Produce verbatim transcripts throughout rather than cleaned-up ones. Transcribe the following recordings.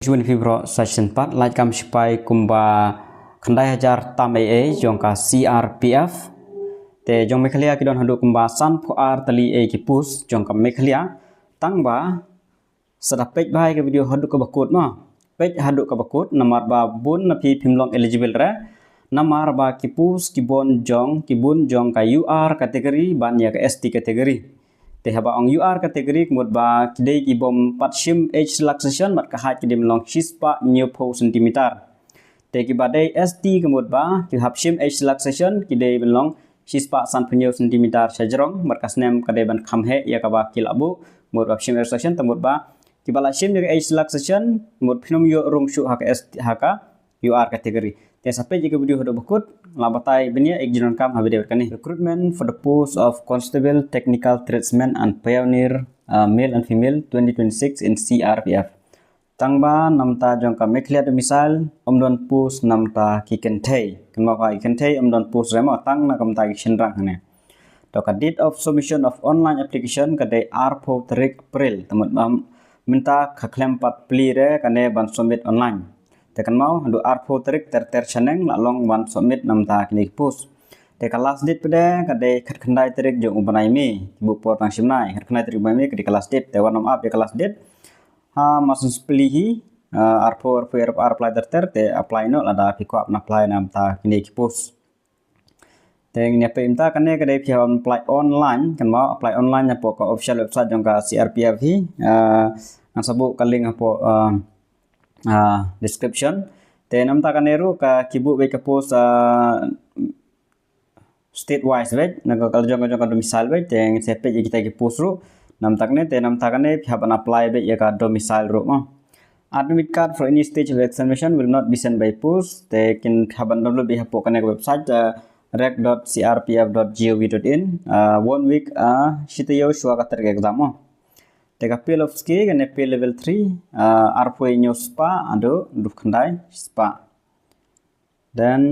Jun phi bro session pat, lait kam sipai kumba khyndai hajar tam ei ei jong ka C R P F. Te jong Meghalaya ki don haduh kumba sanphew ar tylli ei ki post jong ka Meghalaya. Tang ba sa da peit bha ïa ka video haduh kaba kut mo. Peit haduh kaba kut namar ba bun na phi phim long eligible re. Namar ba ki post ki bun jong, ki bun jong ka U R category ban ïa ka S T category. Te haba ong U R category ka mut ba ki dei ki bym pat shim age relaxation bad ka height ki dei ban long shispah hynñiewphew centimeter. Te kiba dei S T ka mut ba ki hap shim age relaxation ki dei ban long shispah sanphew hynñiew centimeter shajrong bad ka snem ka dei ban kham heh ïa kaba ki la buh. Mut ba shim age relaxation te mut ba kiba la shim ïa ka age relaxation mut phin ym ïoh rung shuh ha ka S T, ha ka U R category. Te sa peit ïa ka video haduh ba kut, la batai bniah ïa ka jingdonkam ha video kane. Recruitment for the post of Constable Technical Tradesman and Pioneer, uh, male and female, twenty twenty-six in C R P F. Tang ba namta jong ka Meghalaya domicile ym don post namta ki kynthei. Kynmaw ba ki kynthei ym don post re mo, tang na ka bynta ki shynrang hangne. To ka date of submission of online application ka dei arphew tarik April. Te mut ba mynta ka khlem pat plie re kane ban submit online. Te kynmaw haduh arphew tarik ter ter shaneng la long ban submit namta kine ki post. Te ka last date pat de ka dei khatkhyndai tarik jong u bnai May, ki buh por tang shim nai, khatkhyndai tarik bnai May ka dei ka last date. Te wat nym ap ïa ka last date. Ha masan spli hi, uh, arphew arphew arphew ar apply ter ter te apply noh lada phi kwah ban apply namta kine ki post. Te ngin ïa peit mynta kane ka dei phi hap ban apply online, kynmaw apply online hapoh ka official website jong ka C R P F hi. Uh, ngan sa buh ka link hapoh, uh, uh, description. Te namta kane ruh ka ki buh beit ka post, uh, state wise beit, na ka jong ka jong ka domicile beit, te ngin sa peit ïa kita ki post ruh. Namta kane, te namta kane phi hap ban apply beit ïa ka domicile ruh mo. Admit card for any stage of examination will not be sent by post. Te kin hap ban download beit hapoh kane ka website, uh, rec dot C R P F dot gov dot in, uh, one week, uh, shi taïew shuwa ka tarik exam mo. Te ka pay level ki, kane pay level three, uh, arphew hynñiew spah haduh hynñiewphew khyndai spah. Then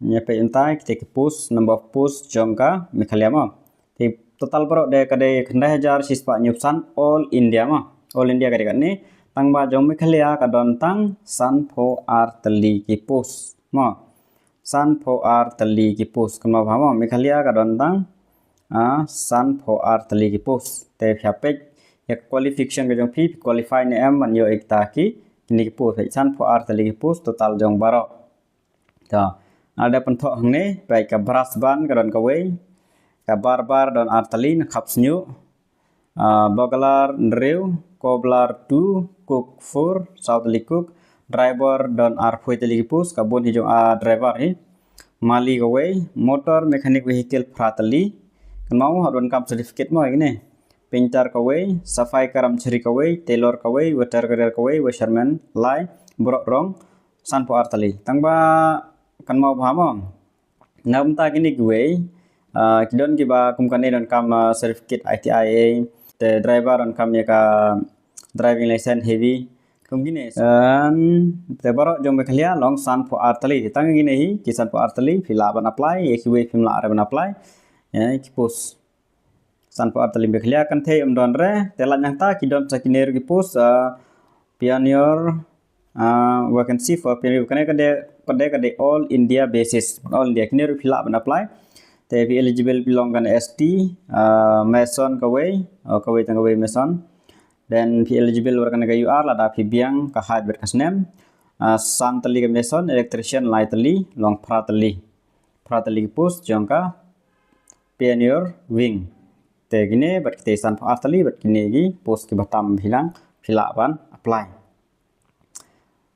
ngin ïa peit mynta kita ki post, number of post jong ka Meghalaya mo. Te total baroh de ka dei khyndai hajar shispah hynñiewphew san all India mo. All India ka dei katne. Tang ba jong Meghalaya ka don tang sanphew ar tylli ki post mo. Sanphew ar tylli ki post, kynmaw bha mo, Meghalaya ka don tang, ah, sanphew ar tylli ki post. Te phi hap peit ïa ka qualification ka jong phi, phi qualify ne em ban ïoh ïa kita ki, kine ki post. Peit sanphew ar tylli ki post total jong baroh. To, nga la dep pynthok hangne, peit ka brass band ka don kawei, ka barber don ar tylli, na khap shñiuh, ah, bugler hynriew, cobbler two, cook four, saw tylli cook, driver don arphew tylli ki post, ka bun hi jong, ah, driver hi. Mali kawei, motor mechanic vehicle phra tylli. Kynmaw haduh donkam certificate mo ïa kine. Painter kawei, safai karamchari kawei, tailor kawei, water carrier kawei, washerman lai, baroh rong, sanphew ar tylli. Tang ba kynmaw bha mo. Na mynta kine kiwei, ah, ki don kiba kum kane donkam, ah, certificate I T I, te driver donkam ïa ka driving license heavy. Kum kine. Em, te baroh jong Meghalaya long sanphew ar tylli. Tang kine hi, ki sanphew ar tylli, phi lah ban apply, ïa kiwei phim lah re ban apply. Ïa, ki post. Sanphew ar tylli Meghalaya kynthei ym don re, te lait nangta ki don sa kine ruh ki post, ah, pioneer, ah, vacancy for pioneer, kane ka dei, ka dei, ka dei all India basis, all India, kine ruh phi lah ban apply. Te phi eligible phi long kane S T, ah, mason kawei, oh, kawei tang kawei mason. Then phi eligible war kane ka U R lada phi biang ka height bad ka snem. Ah, san tylli ka mason, electrician lai tylli, long phra tylli. Phra tylli ki post jong ka pioneer wing. Te kine bad kite sanphew ar tylli bad kine ki post kiba tam bhilang phi lah ban apply.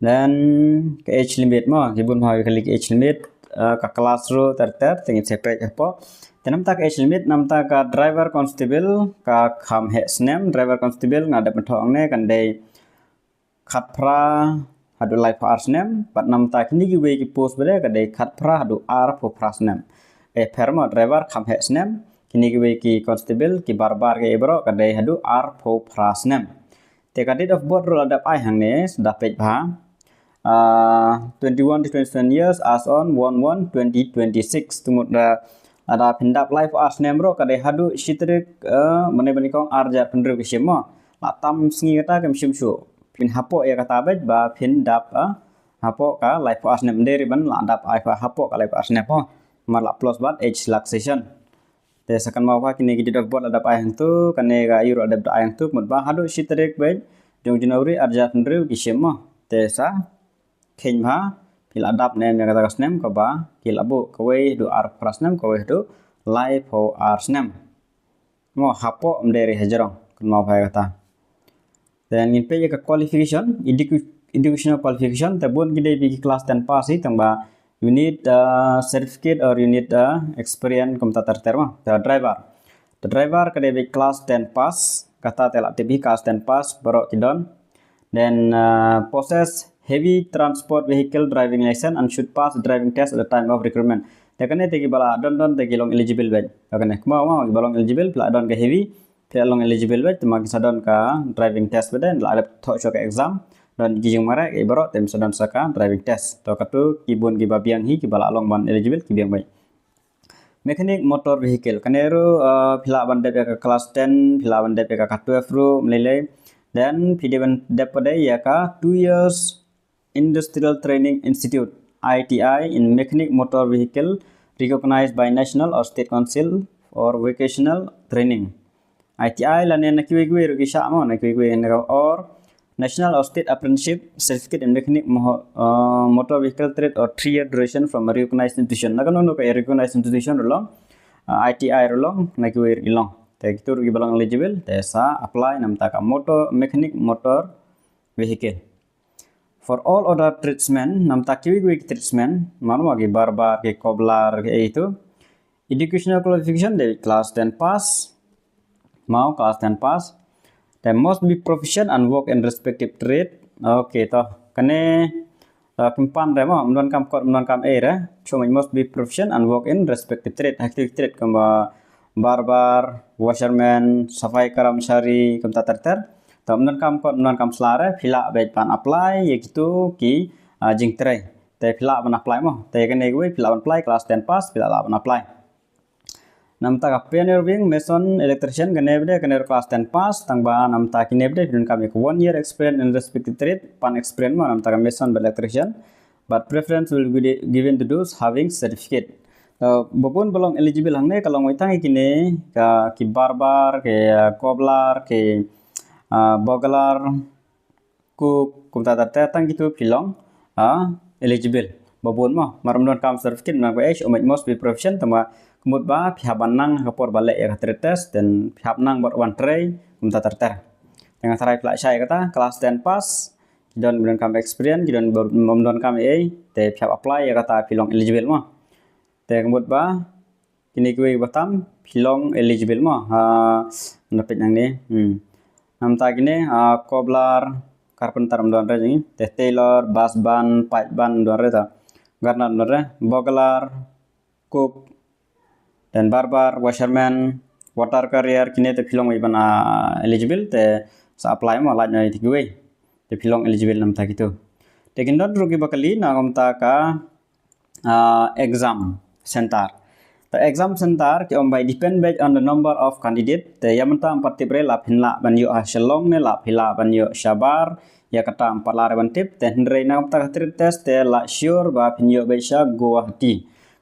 Then ka age limit mo, ki bun bha ki kali ka age limit, eh, ka class ruh ter ter, te ngin sa peit hapoh. Te namta ka age limit, namta ka driver constable ka kham heh snem, driver constable nga dep pynthok hangne kan dei khatphra haduh laiphew ar snem, bad namta kine kiwei ki post bad ka dei khatphra haduh arphew phra snem. Eh, pher mo, driver kham heh snem, kine kiwei ki constable, ki barbar ki baroh ka dei haduh arphew phra snem. Te ka date of birth ruh la dep ai hangne, sa da peit bha. Ah, twenty-one to twenty-seven years as on one one twenty twenty-six. Te mut da, lada phin dap laiphew ar snem ruh ka dei haduh shi tarik, eh, mynne ba nyngkong ar hajar hynriew ki shim mo. La tam sngi kata kim shim shuh. phin hapoh ïa kata bad ba phin dap, ah, hapoh ka laiphew ar snem. Ym dei ruh ban la dap ai hapoh ka laiphew ar snem, oh. Namar la plus bad age relaxation. Te sa kynmaw ba kine ki date of birth la dap ai hangtu, kane ka ïa ruh la dap ai hangtu, mut ba haduh shi tarik bad jong January arhajar hynriew ki shim, oh. Te sa kheiñ ba phi la dap ne em ïa kata ka snem kaba ki la buh, kawei haduh arphew phra snem, kawei haduh laiphew ar snem. Mo, hapoh ym dei ruh hajrong, kynmaw ba ïa kata. Then ngin peit ïa ka qualification, educa-, educational qualification, te bun ki dei bad ki class ten pass hi, tang ba you need, uh, certificate or you need, uh, experience kumta ter ter, mo. Te driver. Te driver ka dei bad class ten pass, kata te la tip hi, class ten pass baroh ki don. Then, uh, possess heavy transport vehicle driving license and should pass driving test at the time of recruitment. Te kane te kiba la don don te ki long eligible bad. Te kane kumba ma kiba long eligible, phi la don ka heavy, phi la long eligible bad, te ma ki sa don ka driving test bad, la dep thoh shuwa ka exam, don ki jingmareh ki baroh, te sa don sa ka driving test. To katu ki bun kiba biang hi, kiba la long ban eligible ki biang bad. Mechanic motor vehicle. Kane ruh, uh, phi lah ban dep ïa ka class ten, phi lah ban dep ïa ka twelve ruh, ym lei lei. Then phi dei ban dep pat ïa ka two years Industrial Training Institute, I T I, in mechanic motor vehicle recognized by national or state council for vocational training. I T I lane na kiwei kiwei ruh ki shah mo, na kiwei kiwei, or National or State Apprenticeship Certificate in Mechanic mo-, uh, Motor Vehicle Trade or three year duration from a recognized institution. Na kano kano ka recognized institution ruh long, uh, I T I ruh long, na kiwei ruh ki long. Te kito ruh kiba long eligible, te sa apply na bynta ka motor, mechanic motor vehicle. For all other tradesmen, na bynta kiwei kiwei ki tradesmen, mano ki barber, ki cobbler, ki ei tu. Educational qualification dei class ten pass. Mo, class ten pass. They must be proficient and work in respective trade. Okay, to. Kane, uh, kim pan re mo, ym don kam kot, ym don kam ei re. Shuh must be proficient and work in respective trade. Ha ki trade kumba barber, washerman, safai karamchari, kumta ter ter. To ym don kam kot, ym don kam sla re, phi lah bad ban apply ïa kitu ki, uh, jingtrei. Te phi lah ban apply mo. Te kane kawei phi lah ban apply, class ten pass, phi lah lah ban apply. Na bynta ka pioneer wing, mason, electrician, kane bad kane ruh class ten pass, tang ba na bynta kine bad phi donkam ïa ka one year experience in respective trade, pan experience mo na bynta ka mason bad electrician, but preference will be given to those having certificate. Uh, ba bun ba long eligible hangne ka long wei tang ïa kine, ka ki barber, ki, uh, cobbler, ki, uh, boggler, cook, kumta ter ter, tang kitu phi long, ah, eligible. Ba bun mo, namar ym don kam certificate, ym don kam age, ym must be proficient, tang ba ka mut ba phi hap ban nang ha ka por ba leh ïa ka trade test, then phi hap nang bad wan trei, kumta ter ter. Te nga tharai phi lah shai kata, class ten pass, ki don ba ym don kam experience, ki don ba ym don kam ei, te phi hap apply ïa kata phi long eligible mo. Te ka mut ba kine kiwei ba tam phi long eligible mo. Ha, na peit nangne. Hmm. Na bynta kine, ah, cobbler, carpenter ym don re jong ngi. Te tailor, brass band, pipe band ym don re ta. Gardener ym don re. Boggler, cook, then barber, washerman, water carrier, kine te phi long wei ban, ah, eligible, te sa apply mo, lait na ïa kiwei. Te phi long eligible na bynta kitu. Te kin don ruh kiba kylli na ka bynta ka, ah, exam center. Te exam center ki ong ba depend bad on the number of candidate. Te ïa mynta ym pat tip re la phin lah ban ïoh ha Shillong ne la phin lah ban ïoh shabar. Ïa kata ym pat lah re ban tip. Te hynrei na ka bynta ka trade test te lah sure ba phin ïoh bad sha Guwahati.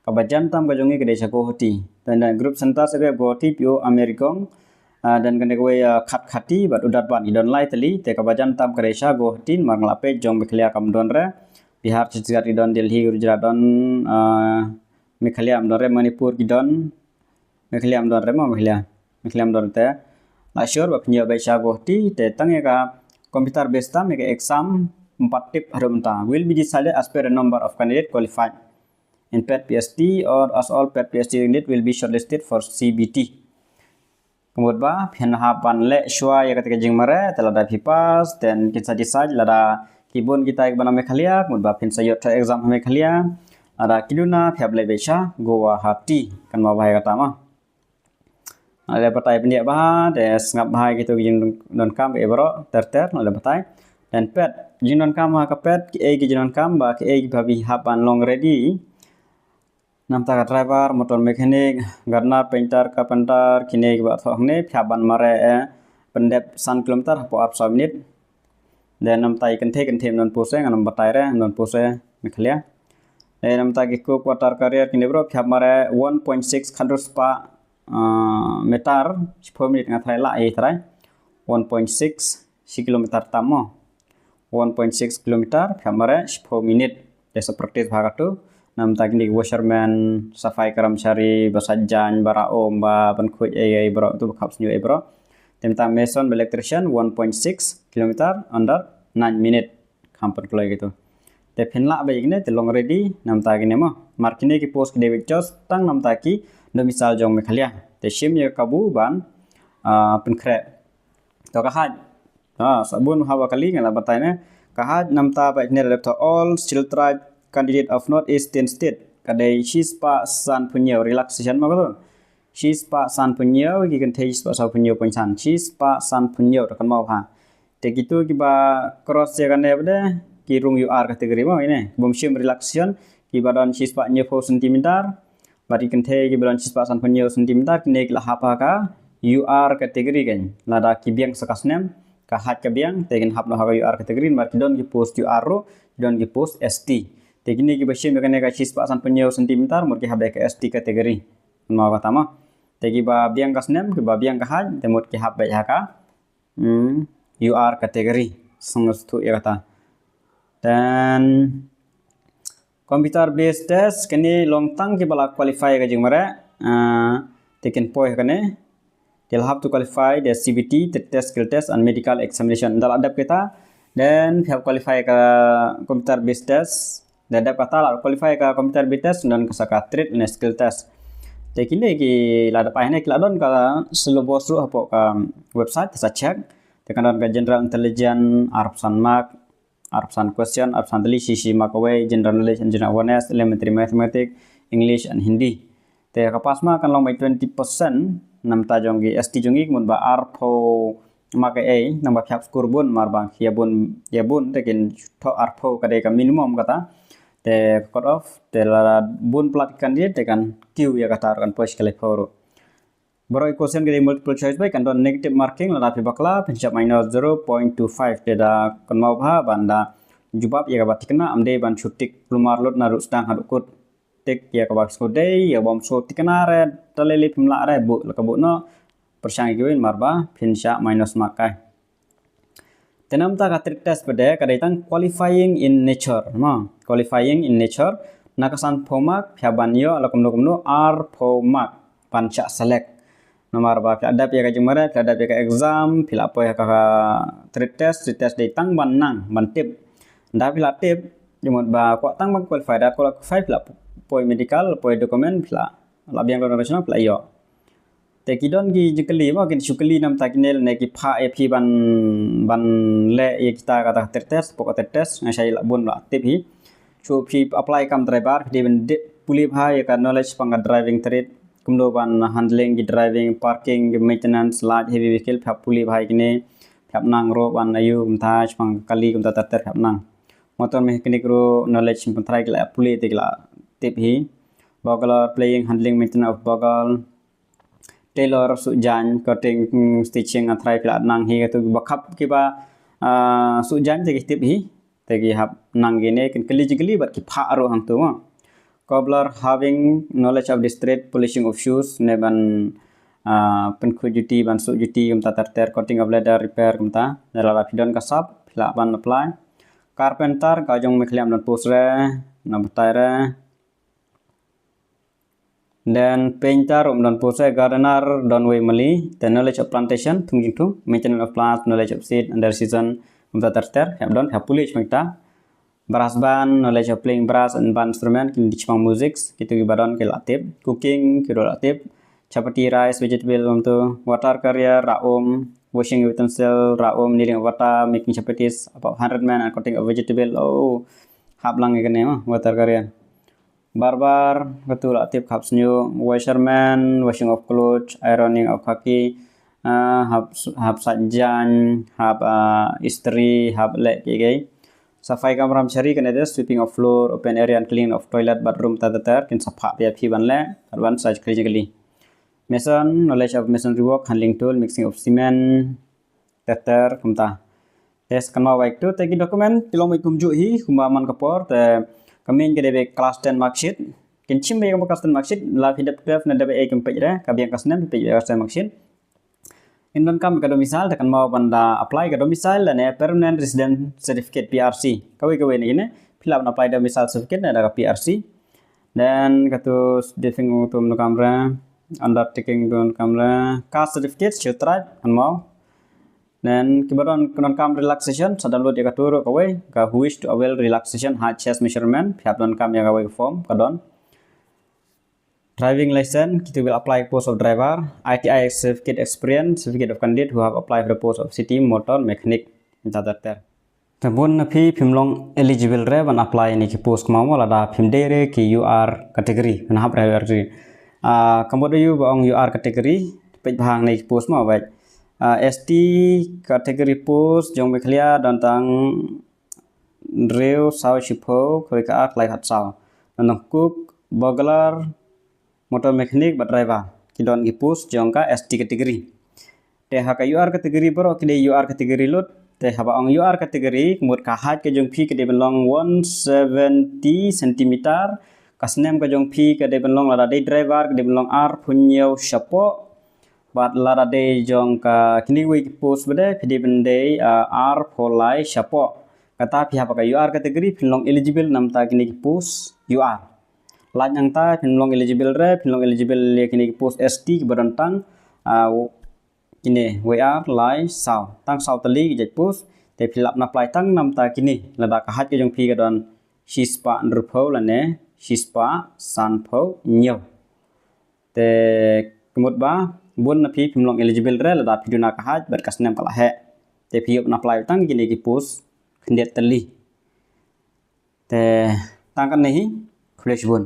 Kaba jan tam ka jong ngi ka dei sha Guwahati. Te na group center sa ka Guwahati, P O Amergong. Ah, then kane kawei, ah, Khatkhati bad Udarband, ki don lai tylli, te kaba jan tam ka dei sha Guwahati, namar nga la peit jong Meghalaya kam don re. Bihar, Chhattisgarh ki don, Delhi, Gujarat don, ah, Meghalaya ym don re, Manipur ki don, Meghalaya ym don re mo, Meghalaya. Meghalaya ym don te. Lah sure ba phin ïoh bad sha Guwahati, te tang ïa ka computer based tam ïa ka exam ym pat tip haduh mynta. Will be decided as per the number of candidate qualified. In PET P S T or as all PET P S T candidate will be shortlisted for C B T. Ka mut ba phin hap ban leh shuwa ïa kata ka jingmareh, te lada phi pass, then kin sa decide lada ki bun kita kiba na Meghalaya, ka mut ba phin sa ïoh thoh exam ha Meghalaya. Lada ki duna phi hap leit beit sha Guwahati, kan ma ba ïa kata ma. Nga la batai pyndiah bha, te sngap bha ïa kito ki jingdonkam kiei baroh ter ter, nga la batai. Then PET, jingdonkam ha ka PET, kiei ki jingdonkam ba kiei kiba phi hap ban long ready. Na bynta ka driver, motor mechanic, gardener, painter, carpenter, kine kiba thoh hangne, phi hap ban mareh, eh, pyndep san kilometer hapoh arphew saw minit. Then namta i kynthei kynthei ym don post re, ngan ym batai re, ym don post re Meghalaya. Then namta ki cook, water carrier, kine baroh phi hap mare one point six khadduh spah meter shiphew minit, nga tharai lah i tharai one point six shi kilometer tam mo. One point six kilometer phi hap mare shiphew minit. Te sa practice bha katu. Namta kine ki washerman, safai karamchari, ba sait jaiñ, ba rah um, ba pynkhuid ei ei baroh tu, ba khap sniew ei baroh. Te namta mason ba electrician, one point six kilometer under nine minute. Kham pynkloi kitu. Te phin lah ba ïa kine te long ready namta kine mo. Namar kine ki post ki dei beit just tang namta ki domicile jong Meghalaya. Te shim ïa ka kabu ban pynkhreh. To ka hajj. Ha, sa bun haba kali nga la batai ne. Ka hajj namta ba kine la dep to all Scheduled Tribe candidate of North East ten state. Ka dei shispah sanphew hynñiew, relaxation mo ka tu. Shispah sanphew hynñiew, ki kynthei shispah sanphew hynñiew point san. Shispah sanphew hynñiew, to kan mo ha. Te kitu kiba cross ïa kane ba de ki rung U R category mo ine. Bym shim relaxation, kiba don shispah hynñiewphew centimeter. Bad ki kynthei kiba don shispah sanphew hynñiew centimeter, kine ki la hap ha ka U R category kan. Lada ki biang sa ka snem, ka hajj ka biang, te kin hap noh ha ka U R category, bad ki don ki post U R ruh, ki don ki post S T. Te kine kiba shim ïa kane ka shispah sanphew hynñiew centimeter, mut ki hap beit ka S T category. Mo kata mo. Te kiba biang ka snem, kiba biang ka hajj, te mut ki hap beit ha ka U R category. Sngewthuh ïa kata. Then computer based test, kane long tang kiba la qualify ka jingmareh. Te kin poi kane. They'll have to qualify the C B T, the test, skill test and medical examination. Da la dep kita, then phi hap qualify ka computer based test. Da dep kata la qualify ka computer based test, don ka sa ka trade ne skill test. Te kine ki la dep ai ne ki la don ka syllabus ruh hapoh ka website, te sa check. Te kan don ka general intelligence, arphew san mark, arphew san question, arphew san tylli, shi shi mark kawei, general knowledge and general awareness, elementary mathematics, English and Hindi. Te ka pass mark kan long bai twenty percent, namta jong ki S T jong ki mut ba arphew mark ei, nang ba phi hap score bun, mar ba ïa bun, ïa bun, te kin thoh arphew ka dei ka minimum kata. Te cut off, te la bun palat candidate, te kan kiew ïa kata ruh, kan poi shi ka laiphew ruh. Baroh ki question ki dei multiple choice bai, kan don negative marking, lada phi bakla, phin shah minus zero point two five, te da kan mo bha, ban da jubab ïa kaba thikna, ym dei ban shu tick kulmar lut naduh sdang haduh kut. Tick ïa kaba sngewdei, ïa bym shu thikna re, ta lei lei phim lah re, buh la ka buh noh, pyrshang ïa kiwei namar ba phin shah minus mark kai. Te namta ka trade test pat de, ka dei tang qualifying in nature, mo. Qualifying in nature, na ka sanphew mark, phi hap ban ïoh la kumno kumno arphew mark ban shah select. Namar ba phi la dep ïa ka jingmareh, phi la dep ïa ka exam, phi la poi ha ka trade test, trade test dei tang ban nang, ban tip. Da phi la tip, jingmut ba kwah tang ban qualify, da kwah la qualify, phi la poi medical, poi document, phi la, la biang document, phi la ïoh. Te ki don ki jingkylli mo, kin shu kylli namta kine lane ki phah ïa phi ban, ban leh ïa kita kata trade test, pok trade test, nga shai la bun la tip hi. Shu phi apply kam driver, phi dei ban dep pule bha ïa ka knowledge shaphang ka driving trade. Kumno ban handling ki driving, parking, ki maintenance, light, heavy vehicle, phi hap pule bha ïa kine, phi hap nang ruh ban ayu, kumta shaphang kali, kumta ter ter phi hap nang. Motor mechanic ruh knowledge pynthrai ki la pule te ki la tip hi. Bugle, playing, handling, maintenance of bugle. Tailor, suh jaiñ, cutting, mm, stitching, nga tharai phi la nang hi, katu kiba khap kiba, ah, suh jaiñ te ki tip hi. Te ki hap nang kine, kin kylli jingkylli bad ki phah ruh hangtu mo. Cobbler, having knowledge of this trade, polishing of shoes, ne ban, ah, pynkhuid juti, ban suh juti, kumta ter ter, cutting of leather, repair, kumta. Lada phi don ka shop, phi lah ban apply. Carpenter, ka jong Meghalaya ym don post re, na batai re. Then painter, ym don post re, gardener, don wei mali, then knowledge of plantation, thung jingthung, maintenance of plants, knowledge of seed, under season, kumta ter ter, hap don, hap pule shaphang kita. Brass band, knowledge of playing brass and band instrument, kin dei shaphang music, kitu kiba don ki la tip, cooking, ki ruh la tip, chapati, rice, vegetable, kumtu, water carrier, rah um, washing utensil, rah um, kneading of atta, making chapatis, about hundred man and cutting of vegetable, oh, hap lang ïa kane mo, water carrier. Barber, katu la tip khap sniew, washerman, washing of clothes, ironing of khaki, ah, hap, hap sait jaiñ, hap, ah, istri, hap leh kiei kiei. Safai kamra machari kane de, sweeping of floor, open area and cleaning of toilet, bathroom, ter ter ter, kin sa phah ïa phi ban leh, advance sait kali kali. Mason, knowledge of masonry work, handling tool, mixing of cement, ter ter, kumta. Te sa kynmaw ba ïa kito te ki document ki long beit kumjuh hi kumba man ka por. Te ka main ka dei beit class ten marksheet. Kin shim beit ïa ka class ten marksheet, la phi dep twelve ne dep eight kim peit re, ka biang ka snem phi peit beit ïa ka class ten marksheet. Kin donkam ka domicile, te kynmaw ban da apply ka domicile lane permanent resident certificate, P R C. Kawei kawei na kine, phi lah ban apply domicile certificate ne da ka P R C. Then katu sniffing utum donkam re, undertaking donkam re, caste certificate, Scheduled Tribe, kynmaw. Then kiba don, ki donkam relaxation, sa download ïa katu ruh kawei, ka who wish to avail relaxation height chest measurement, phi hap donkam ïa kawei ka form, ka don. Driving license, kitu ba apply post of driver, I T I certificate experience, certificate of candidate who have applied for the post of city motor mechanic, mynta ter ter. Te bun na phi phim long eligible re ban apply ïa kine ki post, kynmaw mo, lada phim dei re ki U R category, phin hap re U R category. Ah, ka mut aïu ba ong U R category, peit bha ha kine ki post mo, beit. Ah, S T category post jong Meghalaya don tang hynriew saw shiphew, kawei ka ar, kawei ka khatsaw. Nongkuk, bugler, motor mechanic bad driver, ki don ki post jong ka S T category. Te ha ka U R category baroh ki dei U R category lut. Te haba ong U R category, ka mut ka height ka jong phi ka dei ban long one seventy centimeter. Ka snem ka jong phi ka dei ban long, lada dei driver, ka dei ban long arphew hynñiew shapoh. Bad lada dei jong ka kine kiwei ki post ba dei, phi dei ban dei, ah, arphew lai shapoh. Kata phi hap ha ka U R category, phin long eligible namar kine ki post U R. Lait nangta, phin long eligible re, phin long eligible ïa kine ki post S T kiba don tang, ah, kine, wei, ar, lai, saw. Tang saw tylli ki jait post, te phi lah ban apply tang namar kine, lada ka height ka jong phi ka don shispah hynriewphew lane shispah sanphew hynñiew. Te ka mut ba bun na phi phim long eligible re lada phi duna ka height bad ka snem ka la heh. Te phi ïoh ban apply tang kine ki post khyndiat tylli. Te tang katne hi, khublei shibun.